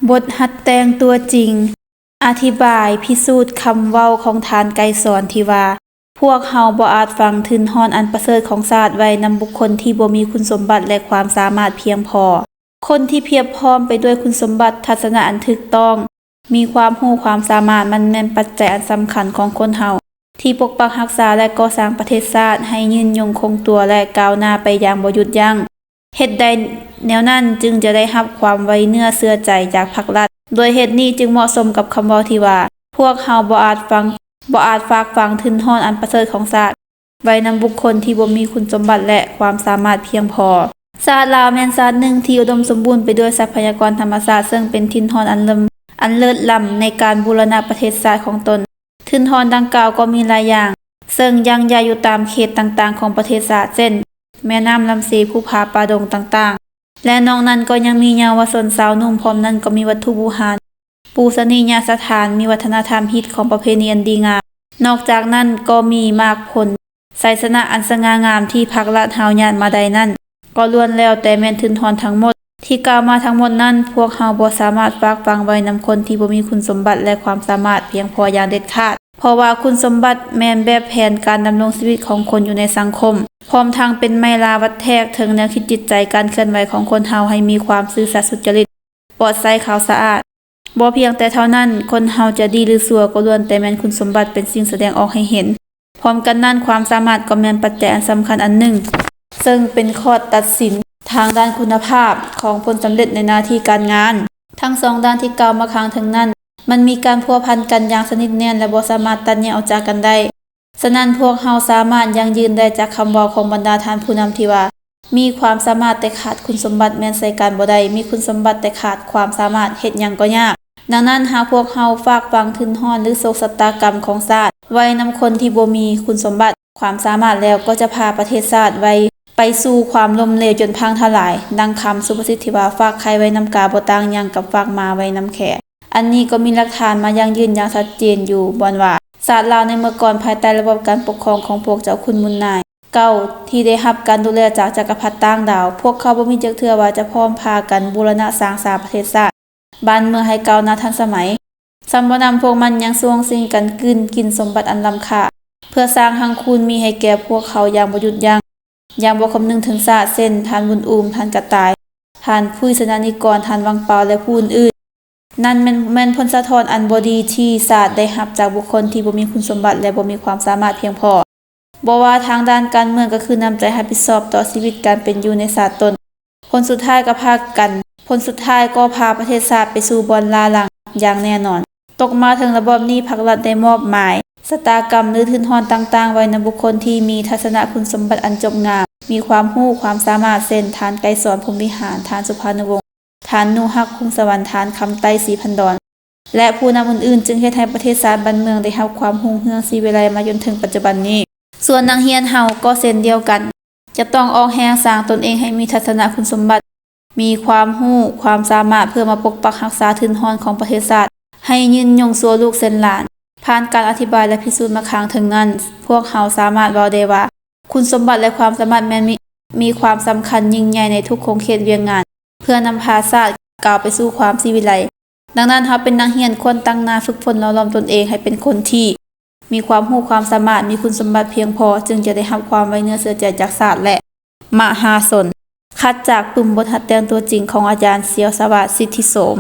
ບົດຫັດແຕ່ງຕົວຈິງ ອະທິບາຍພິສູດຄຳເວົ້າຂອງທ່ານໄກສອນທີ່ວ່າ ພວກເຮົາບໍ່ອາດຝັງທຶນຮອນອັນປະເສີດຂອງຊາດໄວ້ນຳບຸກຄົນທີ່ບໍ່ມີຄຸນສົມບັດ ແລະ ຄວາມສາມາດພຽງພໍ. ຄົນທີ່ພຽບພ້ອມໄປດ້ວຍຄຸນສົມບັດ, ທັດສະນະອັນຖືກຕ້ອງ, ມີຄວາມຮູ້ຄວາມສາມາດ, ມັນແມ່ນປັດໄຈອັນສຳຄັນຂອງຄົນເຮົາ ທີ່ປົກປັກຮັກສາ ແລະ ກໍ່ສ້າງປະເທດຊາດໃຫ້ຍືນຍົງຄົງຕົວ ແລະ ກ້າວໜ້າໄປຢ່າງບໍ່ຢຸດຢັ້ງ. ເຮັດໄດ້ແນວນັ້ນຈຶ່ງຈະໄດ້ຮັບຄວາມໄວ້ເນື້ອເຊື່ອໃຈຈາກພັກລັດ. ດ້ວຍເຫດນີ້ຈຶ່ງເໝາະສົມກັບຄຳເວົ້າທີ່ວ່າ ພວກເຮົາບໍ່ອາດຝັງ, ບໍ່ອາດຝາກຝັງທຶນຮອນອັນປະເສີດຂອງຊາດໄວ້ນຳບຸກຄົນທີ່ບໍ່ມີຄຸນສົມບັດ ແລະ ຄວາມສາມາດພຽງພໍ. ຊາດລາວແມ່ນຊາດໜຶ່ງທີ່ອຸດົມສົມບູນໄປດ້ວຍຊັບພະຍາກອນທຳມະຊາດ ເຊິ່ງເປັນຖິ່ນຮອນອັນເລີມ, ອັນເລີດລ້ຳໃນການບູລະນະປະເທດຊາດຂອງຕົນ. ທຶນຮອນດັ່ງກ່າວກໍມີຫຼາຍຢ່າງ ເຊິ່ງຢ່າງໃຫຍ່ຢູ່ຕາມເຂດຕ່າງໆຂອງປະເທດຊາດ ເຊັ່ນ ແມ່ນ້ຳລຳເຊ, ພູຜາປ່າດົງຕ່າງໆ ແລະ ນອກນັ້ນກໍຍັງມີເຍົາວະຊົນຊາວໜຸ່ມ, ພ້ອມນັ້ນກໍມີວັດຖຸບູຮານ, ປູຊະນີຍະສະຖານ, ມີວັດທະນະທຳຮີດຄອງປະເພນີອັນດີງາມ. ນອກຈາກນັ້ນກໍມີໝາກຜົນໄຊຊະນະອັນສະຫງ່າງາມທີ່ພັກລັດເຮົາຍາດມາໄດ້ນັ້ນ ກໍລ້ວນແລ້ວແຕ່ແມ່ນທຶນຮອນທັງໝົດ. ທີ່ກ່າວມາທັງໝົດນັ້ນ ພວກເຮົາບໍ່ສາມາດຝາກຝັງໄວ້ນຳຄົນທີ່ບໍ່ມີຄຸນສົມບັດ ແລະ ຄວາມສາມາດພຽງພໍຢ່າງເດັດຂາດ, ເພາະວ່າຄຸນສົມບັດແມ່ນແບບແຜນການດຳລົງຊີວິດຂອງຄົນຢູ່ໃນສັງຄົມ, ພ້ອມທັງເປັນໄມ້ລາວັດແທກເຖິງແນວຄິດຈິດໃຈການເຄື່ອນໄຫວຂອງຄົນເຮົາໃຫ້ມີຄວາມຊື່ສັດສຸດຈະລິດ, ປອດໃສ, ຂາວສະອາດ. ບໍ່ພຽງແຕ່ເທົ່ານັ້ນ, ຄົນເຮົາຈະດີຫຼືຊົ່ວກໍລ້ວນແຕ່ແມ່ນຄຸນສົມບັດເປັນສິ່ງສະແດງອອກໃຫ້ເຫັນ. ພ້ອມກັນນັ້ນ, ຄວາມສາມາດກໍແມ່ນປັດໄຈອັນສຳຄັນອັນໜຶ່ງ, ເຊິ່ງເປັນຂໍ້ຕັດສິນທາງດ້ານຄຸນນະພາບຂອງຜົນສຳເລັດໃນໜ້າທີ່ການງານ. ທັງສອງດ້ານທີ່ກ່າວມາຂ້າງເທິງນັ້ນ, ມັນມີການພົວພັນກັນຢ່າງສະໜິດແໜ້ນ ແລະ ບໍ່ສາມາດຕັດແຍກອອກຈາກກັນໄດ້. ສະນັ້ນ, ພວກເຮົາສາມາດຢັ້ງຢືນໄດ້ຈາກຄຳເວົ້າຂອງບັນດາທ່ານຜູ້ນຳທີ່ວ່າ, ມີຄວາມສາມາດແຕ່ຂາດຄຸນສົມບັດແມ່ນໃຊ້ການບໍ່ໄດ້, ມີຄຸນສົມບັດແຕ່ຂາດຄວາມສາມາດເຮັດຫຍັງກໍຍາກ. ດັ່ງນັ້ນ, ຫາກພວກເຮົາຝາກຝັງທຶນຮອນ ຫຼື ໂຊກຊະຕາກຳຂອງຊາດໄວ້ນຳຄົນທີ່ບໍ່ມີຄຸນສົມບັດ, ຄວາມສາມາດແລ້ວ ກໍຈະພາປະເທດຊາດໄວ້ ໄປສູ່ຄວາມລົ້ມເຫຼວຈົນພັງທະລາຍ. ດັ່ງຄຳສຸພາສິດທີ່ວ່າ, ຝາກໄຂ່ໄວ້ນຳກາ ບໍ່ຕ່າງຫຍັງກັບຝາກໝາໄວ້ນຳແຂ້. ອັນນີ້ກໍມີຫຼັກຖານມາຢັ້ງຢືນຢ່າງຊັດເຈນຢູ່ບ່ອນວ່າ ຊາດລາວໃນເມື່ອກ່ອນ ພາຍໃຕ້ລະບອບການປົກຄອງຂອງພວກເຈົ້າຂຸນມຸນນາຍເກົ່າ ທີ່ໄດ້ຮັບການດູແລຈາກຈັກກະພັດຕ່າງດາວ, ພວກເຂົາບໍ່ມີຈັກເທື່ອວ່າຈະພ້ອມພາກັນບູລະນະສ້າງສາປະເທດຊາດບ້ານເມືອງໃຫ້ກ້າວໜ້າທັນສະໄໝ. ສ່ຳບໍ່ນຳ, ພວກມັນຍັງຊ່ວງຊິງກັນກືນກິນສົມບັດອັນລ້ຳຄ່າ ເພື່ອສ້າງຮັ່ງຄູນມີໃຫ້ແກ່ພວກເຂົາຢ່າງບໍ່ຢຸດຢັ້ງ, ຢ່າງບໍ່ຄຳນຶງເຖິງຊາດ, ເຊັ່ນ ທ່ານບຸນອູມ, ທ່ານກະຕ່າຍ, ທ່ານ ຜຸຍ ຊະນະນິກອນ, ທ່ານ ວັງເປົາ ແລະ ຜູ້ອື່ນໆ. ນັ້ນແມ່ນ, ແມ່ນຜົນສະທ້ອນອັນບໍ່ດີທີ່ຊາດໄດ້ຮັບຈາກບຸກຄົນທີ່ບໍ່ມີຄຸນສົມບັດ ແລະ ບໍ່ມີຄວາມສາມາດພຽງພໍ. ບໍ່ວ່າທາງດ້ານການເມືອງ ກໍຄືນ້ຳໃຈຮັບຜິດຊອບຕໍ່ຊີວິດການເປັນຢູ່ໃນຊາດຕົນ. ຜົນສຸດທ້າຍກໍພາກັນ, ຜົນສຸດທ້າຍກໍພາປະເທດຊາດໄປສູ່ບ່ອນລ້າຫຼັງຢ່າງແນ່ນອນ. ຕົກມາເຖິງລະບອບນີ້, ພັກລັດໄດ້ມອບໝາຍຊະຕາກຳ ຫຼື ທຶນຮອນຕ່າງໆໄວ້ນຳບຸກຄົນທີ່ມີທັດສະນະຄຸນສົມບັດອັນຈົບງາມ, ມີຄວາມຮູ້ຄວາມສາມາດ, ເຊັ່ນ ທ່ານ ໄກສອນ ພົມວິຫານ, ທ່ານ ສຸພານຸວົງ, ທ່ານ ໜູຮັກ ພົງສະຫວັນ, ທ່ານ ຄຳໄຕ ສີພັນດອນ ແລະ ຜູ້ນຳອື່ນໆ, ຈຶ່ງເຮັດໃຫ້ປະເທດຊາດບ້ານເມືອງໄດ້ຮັບຄວາມຮຸ່ງເຮືອງສີວິໄລມາຈົນເຖິງປັດຈຸບັນນີ້. ສ່ວນນັກຮຽນເຮົາກໍເຊັ່ນດຽວກັນ, ຈະຕ້ອງອອກແຮງສ້າງຕົນເອງໃຫ້ມີທັດສະນະຄຸນສົມບັດ, ມີຄວາມຮູ້ຄວາມສາມາດ ເພື່ອມາປົກປັກຮັກສາທຶນຮອນຂອງປະເທດຊາດ ໃຫ້ຍືນຍົງຊົ່ວລູກເຊັ່ນຫຼານ. ຜ່ານການອະທິບາຍ ແລະ ພິສູດມາຂ້າງເທິງນັ້ນ, ພວກເຮົາສາມາດເວົ້າໄດ້ວ່າ ຄຸນສົມບັດ ແລະ ຄວາມສາມາດແມ່ນມີ, ມີຄວາມສຳຄັນຍິ່ງໃຫຍ່ໃນທຸກຂົງເຂດວຽກງານ ເພື່ອນຳພາຊາດກ້າວໄປສູ່ຄວາມສີວິໄລ. ດັ່ງນັ້ນ, ເຮົາເປັນນັກຮຽນຄວນຕັ້ງໜ້າຝຶກຝົນຫຼໍ່ຫຼອມຕົນເອງໃຫ້ເປັນຄົນທີ່ມີຄວາມຮູ້ຄວາມສາມາດ, ມີຄຸນສົມບັດພຽງພໍ, ຈຶ່ງຈະໄດ້ຮັບຄວາມໄວ້ເນື້ອເຊື່ອໃຈຈາກຊາດ ແລະ ມະຫາຊົນ. ຄັດຈາກປຶ້ມບົດຫັດແຕ່ງຕົວຈິງຂອງອາຈານ ສຽວສະຫວາດ ສິດທິໂສມ.